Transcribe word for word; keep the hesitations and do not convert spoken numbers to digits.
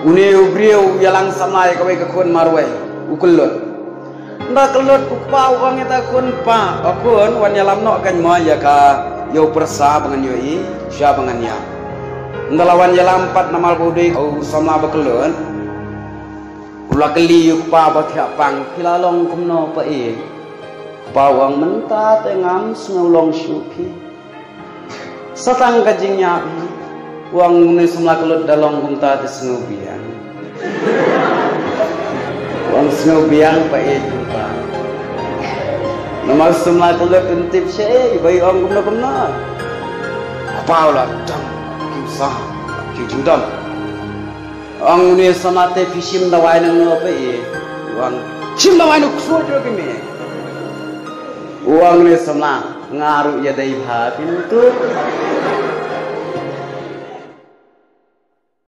Une u briew u ïalang samla ïa kawei ka khun marwei, u kyllut. Ynda kyllut u kpa u ong ïa uta u khun, pa, o khun, wan ïalam noh kein mo ïa ka, ïa u pyrsa ba ngan ïohi sha ba ngan ïap. Ynda la wan ïalam pat namar ba u dei u samla ba kyllut, u la kylli ïa u kpa ba thiah pang, phi la long kumno pa-i? Kpa u ong mynta te ngam sngew long shuh phi. Sa tang ka jingïap hi. U ong une samla kyllut da long kumta te sngew biang. U ong sngew biang pa-i kumta. Namar samla kyllut un tip shaei ba i ong kumno kumno. Kpa u la dang, ki u sa, ki jingdang. U ong une samla te phi shim dawai nangno pa-i? U ong shim dawai na u ksuid ruh ki mei. U ong une samla nga ruh ïa dei bha phi nangtu.